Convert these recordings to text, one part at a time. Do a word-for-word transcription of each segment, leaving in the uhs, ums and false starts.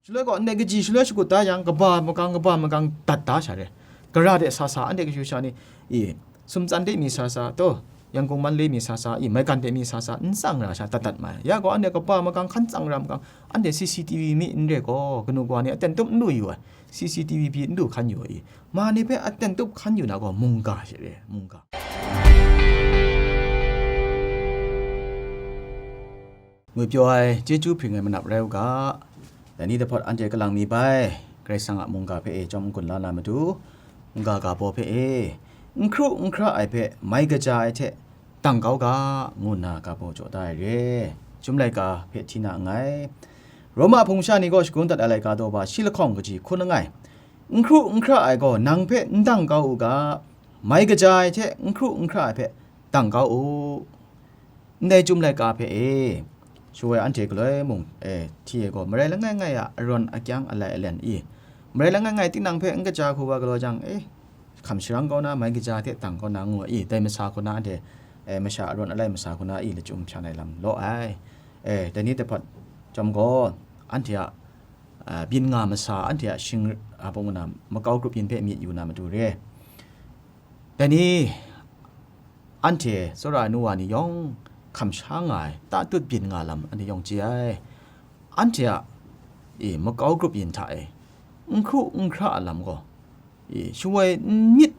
Shaloi gaw, ndai kaji shaloi shakut da yang, kaba makang, kaba makang dat da sha re. Gara de sa sa, anhte kashu sha ni, i, Sumtsan de mi sa sa, taw, Yangkung Manle mi sa sa, i, Maigan de mi sa sa, n tsang ra sha dat dat ma ai. Ya gaw, anhte kaba makang hkan tsang ra makang, anhte C C T V mi n re gaw, kanu kawa ni aten tup n lu yu ai. C C T V pyi n lu hkan yu ai. Ma ni hpe aten tup hkan yu na gaw, mungga she re, mungga. Ngwi pyaw ai chyeju hpring ai manap rai u ga, dai ni dahpawt anhte kalang mi bai, Karai Kasang a mungga hpe e chyawm n-gun la na matu, n-ga ga baw hpe e, n hkru n hkra ai hpe mai kaja ai hte tang kau ga, ngu nna ga baw jaw da ai re. Chyum laika hpe hti na nngai. Roma hpung sha ni gaw shagun dat ai laika daw ba shi lahkawng kaji hkun langai, n hkru n hkra ai gaw nang hpe n dang kau u ga, mai kaja ai hte n hkru n hkra ai hpe dang kau u. Ndai Chyum laika hpe e, shaloi anhte galoi mung e hti e gaw, marai langai ngai a arawn akyang alai alen i, marai langai ngai tinang hpe n kaja hku wa galaw jang, e, hkam sharang kau na, mai kaja hte dang kau na ngu i, dai masa hku na anhte, e, masha arawn alai masa hku na i, lachyum hpyan ai lam law ai. E, dai ni dahpawt chyawm gaw, anhte a, a, byin nga masa, anhte a shing, a, bung na, makau grup yin hpe myit yu na matu re. Dai ni, anhte tsawra ai nu wa ni yawng hkam sha nga ai, tatut byin nga lam anhte yawng chye ai. Anhte a, e, makau grup yin hta e, n hkru n hkra a lam gaw, e, shaloi n myit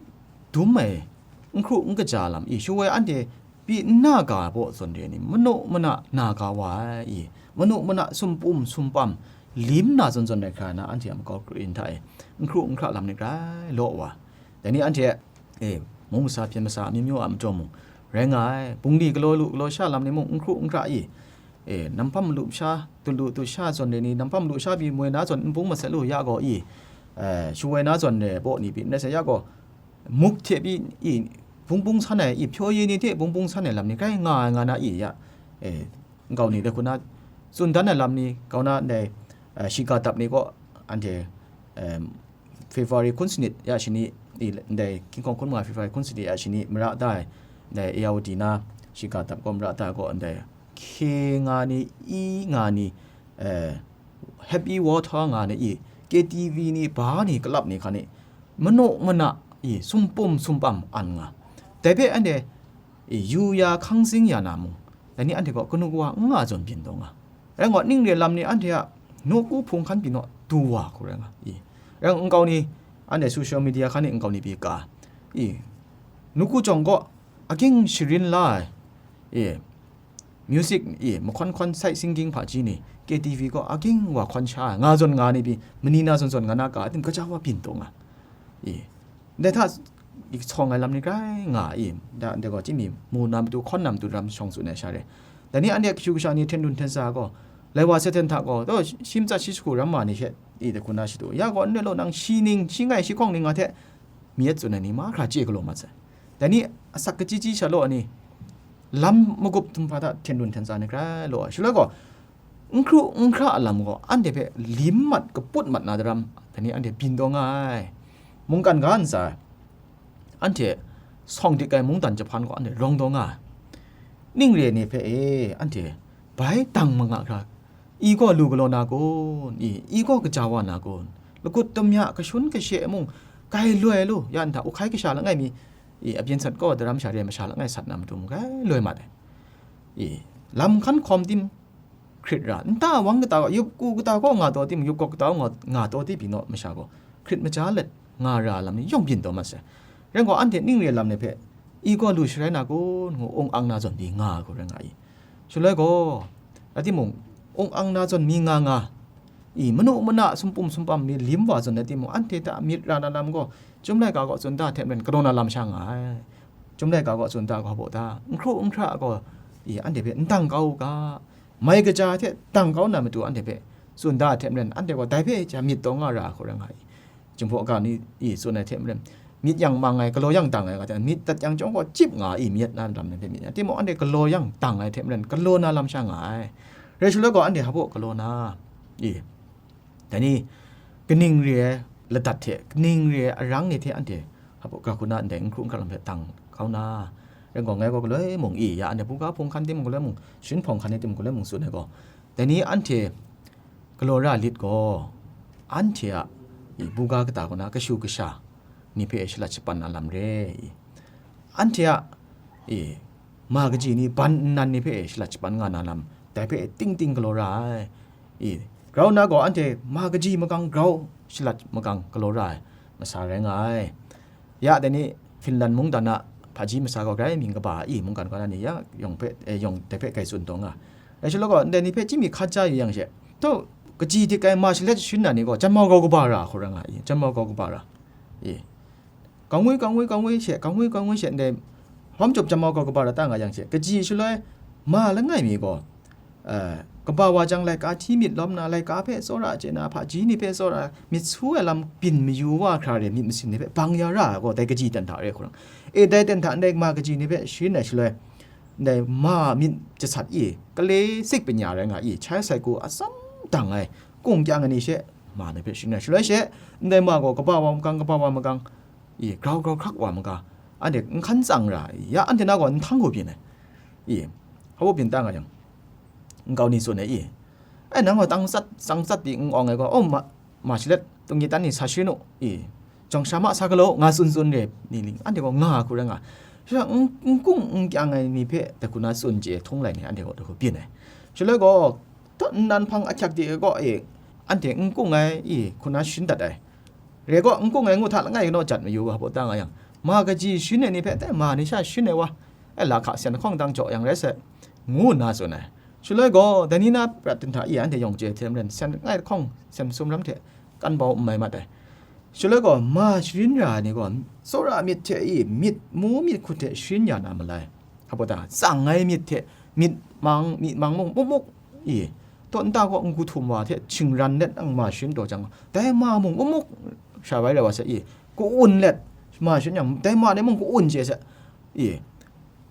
dum ai, n hkru n kaja lam, e, shaloi anhte pyi n na ga baw zawn re ni, manu mana na ga wa ai, e, manu mana sumpum sumpam lim na zawn zawn ai hkra na, anhte a makau grup yin hta e, n hkru n hkra lam ni grai law wa. Dai ni anhte, e, mung masa, hpyen masa, amyu myu a majaw mung, rai nga ai. Bungli galaw lu, galaw sha lam ni mung, n hkru n hkra i, e, namhpam malu masha, tut lu tut sha zawn re ni, namhpam malu sha pyi moi na zawn, n bung masat lu ya gaw i, e, shaloi na zawn re baw ni pyi n rai sai ya gaw, muk hte pyi i, bung bung san ai, i, hpyaw ye ni hte bung bung san ai lam ni grai nga ai nga na i ya, e, nkau ni de hku na, tsun dan ai lam ni, kau na ndai, e, shiga dap ni gaw, anhte, e, February hkun sanit ya shani, i, ndai King Kong hkun manga February hkun sanit ya shani mara da ai, ndai Ayawadi na shiga dap gaw mara da ai gaw, ndai hkye nga ni, i nga ni, eh, Happy Water nga ni, i, K T V ni, ba ni, kalap ni hkan ni, manu mana, i, sumpum sumpam an nga. Dai hpe anhte, i, yu ya hkang zing ya na mung, dai ni anhte gaw kanu kawa n nga zawn byin taw nga. Rai ngut, ning re lam ni anhte a nawku hpung hkan pyi naw du wa hku rai nga i. Rai ngut, nkau ni, anhte social media hkan ni nkau ni pyi ka i, nawku jawng gaw aking sharin la ai i, music i, mahkawn hkawn, sight singing hpaji ni, K T V gaw aking wa hkawn sha ai, nga zawn nga ni pyi, mani na zawn zawn nga na ka, ating kaja wa byin taw nga i. Ndai hta i, sawng ai lam ni grai nga i, da, ndai gaw, chyi mi, mu na matu, hkawn na matu ram shawng tsun ai sha re. Dai ni anhte kashu kasha ni hten dun hten sa gaw, lai wa Satan hta gaw, taw, shi matsat shi shagu ram ma ni she, i, dai hku na shadu. Ya gaw, ndai law nang shi ning, shi ngai, shi hkawng ning a hte, mi yet tsun ai ni mahkra chye galaw mat sai. Dai ni asak kachyi chyi sha law ni, lam magup htum hpa hta hten dun hten sa ni grai law ai. Shaloi gaw, n hkru n hkra a lam gaw, anhte hpe lim mat, kaput mat na daram, dai ni anhte byin taw nga ai. Mungkan ga ntsa, anhte sawng dik ai mungdan jahpan gaw, anhte rawng taw nga ai. Ning re ni hpe e, anhte bai dang manga hkra, i gaw lu galaw na kun, i, i gaw kaja wa na kun, lagut tumya kashun kashe mung, kai loi lu, ya nta, uhkai kasha langai mi, i, abyin sat gaw daram sha re ai masha langai sat na matu mung, kai loi mat ai. I, lam hkan hkawm tim, hkrit ra, nta wang kata gaw, yup ku kata gaw nga taw tim, yup kawk kata gaw nga, nga taw tim pyi naw masha gaw, hkrit maja let nga ra lam ni yawng byin taw mat sai. Rai gaw, anhte ning re lam ni hpe, i gaw lu sharai na kun, ngu ung ang na zawn pyi nga ai hku rai nga i. Shaloi gaw, rai timung, ung ang na zawn mi nga nga, i, manu mana sumpum sumpam mi lim wa zawn rai timung, anhte hta myit ra na lam gaw, Chyum laika gaw tsun da hte maren, kanaw na lam sha nga ai. Chyum laika gaw tsun da gaw baw da, n hkru n hkra gaw, i, anhte hpe n dang kau u ga, mai kaja hte dang kau na matu anhte hpe tsun da hte maren, anhte gaw dai hpe ja myit taw nga ra ai hku rai nga i. Jinghpaw ga ni i tsun ai hte maren, myit yang mang ai, galaw yang dang ai, nga hte myit dat yang chyawm gaw chyip nga i, myit na lam ni hpe myit, timung anhte galaw yang dang ai hte maren, galaw na lam sha nga ai. Rai shaloi gaw, anhte hpa galaw na i, dai ni, kaning re ai ladat hte, kaning re ai arang ni hte anhte hpa ga hku na ndai n hkru n hkra lam hpe dang kau na, rai gaw, ngai gaw galoi mung i, ya anhte hpungga hpung hkan timung galoi mung, sharin hpawng hkan ni timung galoi mung tsun ai gaw, dai ni anhte galaw ra lit gaw, anhte a, i, buga kata kaw na kashu kasha ni hpe shalat shapan na lam re, i, anhte a, i, ma kaji ni ban nnan ni hpe shalat shapan nga na lam, dai hpe ting ting galaw ra ai. I, grau nna gaw anhte ma kaji magang grau shalat magang galaw ra ai masa rai nga ai. Ya, dai ni Finland mungdan a hpaji masa gaw grai mying kaba a, i, mungkan kaw na ni ya yawng hpe, eh, yawng dai hpe grai tsun taw nga. Rai shaloi gaw, ndai ni hpe chyinghmi hkat ja yu yang she, taw, kaji hte kai ma shalet sharin na ni gaw, janmau grau kaba ra hkau ra nga i, janmau grau kaba ra. I, kangwi, kangwi, kangwi she, kangwi, kangwi she, ndai hpawm chyawm janmau grau kaba ra ta nga yang she, kaji shaloi ma langai mi gaw, eh, kaba wa jang laika hti myit lawm na, laika hpe tsawra chye na, hpaji ni hpe tsawra, myit su ai lam byin mayu wa hkra re, myit masin ni hpe bang ya ra ai gaw, dai kaji ten hta re hkau ra. E, dai ten hta ndai ma kaji ni hpe sharin ai shaloi, ndai ma myit jasat i, kale sik panya rai nga i, chai sai ku atsam dang ai, kung kyang ai ni she, ma ni hpe sharin ai shaloi she, ndai ma gaw kaba wa magang, kaba wa magang, i, grau grau hkrak wa maga, anhte n hkan tsang ra, ya, anhte na gaw n htang hku byin ai, i, hpa byin ta nga yang, nkau ni tsun ai, i, ai, nang gaw tang tsat, tsang tsat pyi n awng ai gaw, oh, ma, ma shalet, tung-, ni tan ni sa sharin u, i, jawng sha ma sa galaw, nga tsun tsun re, ni ling, anhte gaw nga hku rai nga, sha n, n kung n kyang ai ni hpe dai hku na tsun chye htung lai ni, anhte gaw dai hku byin ai, shaloi gaw, taw nnan hpang ahkyak de gaw, e, anhte n kung ai, i, hku na sharin dat ai. Re gaw, n kung ai ngut hta langai kanaw jat mayu wa, hpaw ta nga yang, ma kaji sharin ai ni hpe, dai ma ni sha sharin ai wa, ai lahka sen lahkawng dang jaw yang rai sai, ngu nna tsun ai. Shaloi gaw, dai ni na prat ten hta i, anhte yawng chye hte maren, sen langai lahkawng, sen masum ram hte, kan bau n mai mat ai. Shaloi gaw, ma sharin ra ai ni gaw, tsawra myit hte i, myit mu myit hkut hte sharin ya na malai. Hpaw ta, tsang ai myit hte, myit mang, myit mang mung, muk muk, i, taw nta gaw n-gu htum wa hte shingran let nang ma sharin taw jang, dai ma mung muk muk sha bai rai wa sai, i, ka-un let ma sharin yang, dai ma ni mung ka-un chye sai, i,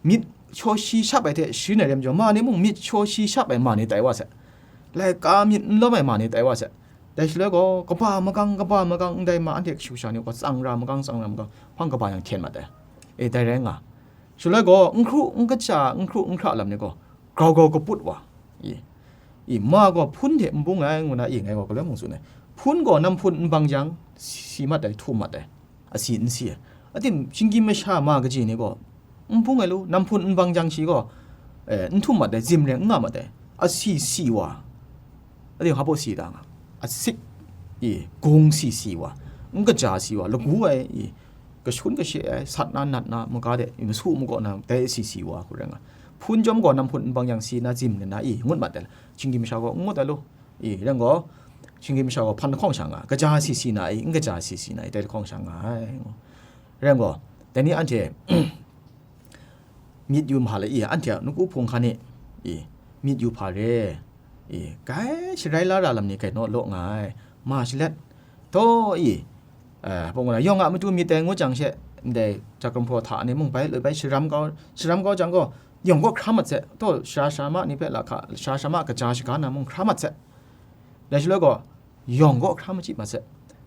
myit shaw shi shap ai hte sharin ai re majaw, ma ni mung myit shaw shi shap ai ma ni tai wa sai, laika myit n lawm ai ma ni tai wa sai, dai shaloi gaw, kaba magang, kaba magang, ndai ma anhte kashu kasha ni gaw, tsang ra magang, tsang ra magang, hpang kaba yang hten mat ai, e, dai rai nga, shaloi gaw, n hkru n kaja, n hkru n hkra lam ni gaw, grau grau kaput wa, i, i, ma gaw hpun hte n bung ai, ngu na, i, ngai gaw galoi mung tsun ai. Hpun gaw nam hpun n bang jang, si mat ai, htum mat ai, asi n si ai. Ating, shinggyim masha ma kaji ni gaw, n bung ai lu, nam hpun n bang jang shi gaw, eh, n htum mat ai, zim ren n nga mat ai, asi si wa, ating, hpa baw si ta nga, asik, i, gung si si wa, n kaja si wa, lagu ai, i, kashun kashe ai, sat na nat na, maga de, i, masu magaw na, dai asi si wa hku rai nga. Hpun chyawm gaw nam hpun n bang yang si na zim na na i, ngut mat ai, shinggyim masha gaw n ngut ai lu, i, ren gaw, shinggyim masha gaw hpan lahkawng sha nga, kaja si si na i, n kaja si si na i, dai lahkawng sha nga ai, ngu. Ren gaw, dai ni anhte, myit yu ma le i, anhte a nawku hpung hkan e, i, myit yu hpa re, i, kai sharai la ra lam ni kai naw law nga ai, ma shalet, taw i, eh, hpung na, yawng a matu myit dai ngut jang she, ndai Jakramphaw hta ni mung bai, loi bai sharam kau, sharam kau jang gaw, yawng gaw hkra mat se, taw sara sara ma ni hpe lahka, sara sara ma kaja shaga na mung hkra mat se, dai shaloi gaw, yawng gaw hkra machyi mat se.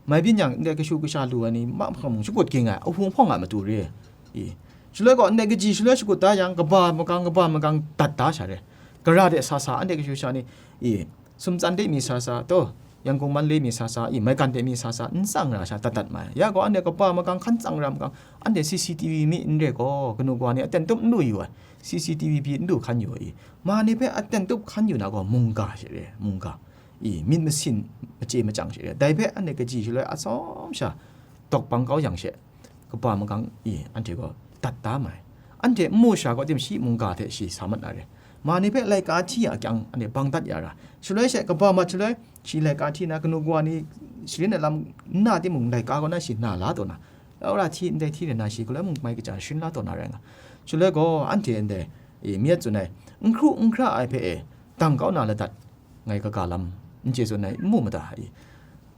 Mai byin yang, ndai kashu kasha lu ai ni mahkra mung shakut ging ai, ahpung hpawng a matu re. I. Shaloi gaw, ndai kaji shaloi shakut da yang, kaba magang, kaba magang dat da sha re. Gara de sa sa, anhte kashu kasha ni, i, sumtsan de mi sa sa, taw, Yangon Manle mi sa sa, i, maigan de mi sa sa, n tsang ra sha dat dat mai. Ya gaw, anhte kaba magang, hkan tsang ra magang, anhte C C T V mi n re gaw, kanu kawa ni aten tup n lu yu ai. C C T V pyi n lu hkan yu ai. Ma ni hpe aten tup hkan yu na gaw, mungga she re, mungga. I, myit masin, machye machyang she re. Dai hpe anhte kaji shaloi atsawm sha, dawk bang kau yang she, kaba magang, i, anhte gaw dat da mai. Anhte nmu sha gaw tim shi mungga hte shi sa mat na re. Ma ni hpe laika hti a kyang anhte bang dat ya ra. Shaloi she kaba mat shaloi, shi laika hti na, kanu kawa ni sharin ai lam n na timung, laika kaw na shi na la taw na. Laura hti ndai hti re na shi, galoi mung mai kaja sharin la taw na rai nga. Shaloi gaw, anhte ndai, i, mi tsun ai, n hkru n hkra ai hpe e, dang kau na ladat, ngai kaga lam n chye tsun ai, n mu mada i,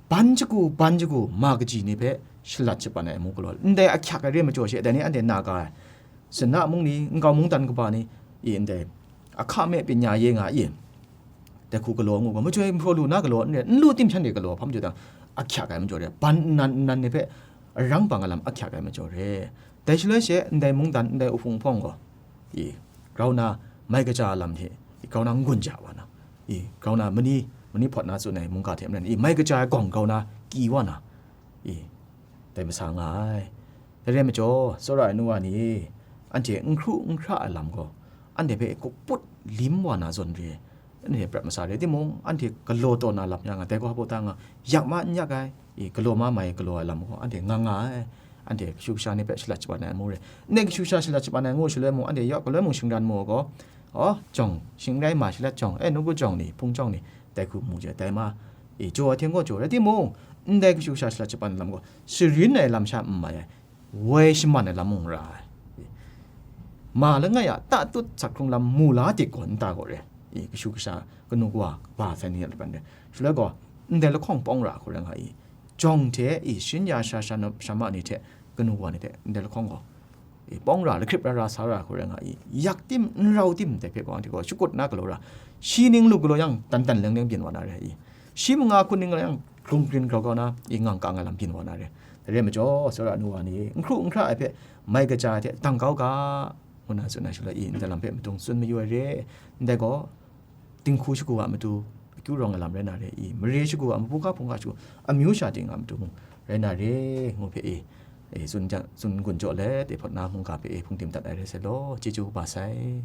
ban shagu, ban shagu, ma kaji ni hpe shalat shapan ai amu galaw, ndai ahkyak ai re majaw she, dai ni anhte na ga ai, Sina mung ni, nkau mungdan kaba ni, i, ndai, ahka me panya ye nga i, dai hku galaw ngu ga, majoi mahpraw lu na galaw n re, n lu tim shan de galaw hpam jaw dang, ahkyak ai majaw re, ban nnan nnan ni hpe arang bang ai lam ahkyak ai majaw re. Dai shaloi she, ndai mungdan, ndai uhpung hpawng gaw, i, grau na mai kaja lam hte, i, grau na n-gun ja wa na, i, grau na mani mani hpawt na tsun ai mungga hte maren i, mai kaja ai gawng grau na, kyi wa na, i, dai masa nga ai. Dai rai majaw, tsawra ai nu wa ni, anhte n hkru n hkra ai lam gaw, anhte hpe kaput lim wa na zawn re, anhte prat masa re. Timung, anhte galaw taw na lam ya nga, dai gaw hpa ta nga, yak ma n yak ai, i, galaw ma mai galaw ai lam gaw, anhte nga nga ai. Anhte kashu kasha ni hpe shalat shaban ai amu re. Ndai kashu kasha shalat shaban ai ngu shaloi mung, anhte ya galoi mung shingran mu gaw, aw, jawng, shingrai ma shalat jawng, e, nugu jawng ni, hpung jawng ni, dai hku mu je, dai ma, e, jaw ai hte gaw jaw rai timung, ndai kashu kasha shalat shaban ai lam gaw, sharin ai lam sha n mai ai, woi shaman ai lam mung ra ai. Ma langai a tatut sak hkrung lam mu la dik gaw nta gaw re. I, kashu kasha, kanu kawa, kaba sai ni a laban re. Shaloi gaw, ndai lahkawng pawng ra hku rai nga i. Jawng hte i, shin ya sha sha na, sha ma ni hte, kanu kawa ni hte, ndai lahkawng gaw, i, pawng ra, lakrip ra ra sa ra hku rai nga i. Yak tim, n rau tim dai hpe gaw, anhte gaw, shakut na galaw ra. Shi ning lu galaw yang, tan tan leng leng byin wa na re i. Shi manga hkun ning yang, hkrung hkrin grau grau na, i, ngang kang ai lam byin wa na re. Dai re majaw, tsawra nu wa ni, n hkru n hkra ai hpe, mai kaja ai hte dang kau ga, ngu na tsun ai shaloi i, ndai lam hpe madung tsun mayu ai re, ndai gaw, dinghku shagu a matu, akyu rawng ai lam rai na re i, mare shagu a, mabu ga hpung ga shagu, amyu sha ting a matu mung rai na re, ngu hpe e, e, tsun ja-, tsun gun jaw let, e hpawt na mungga hpe e, hpungdim dat ai re sai law, chyeju kaba sai.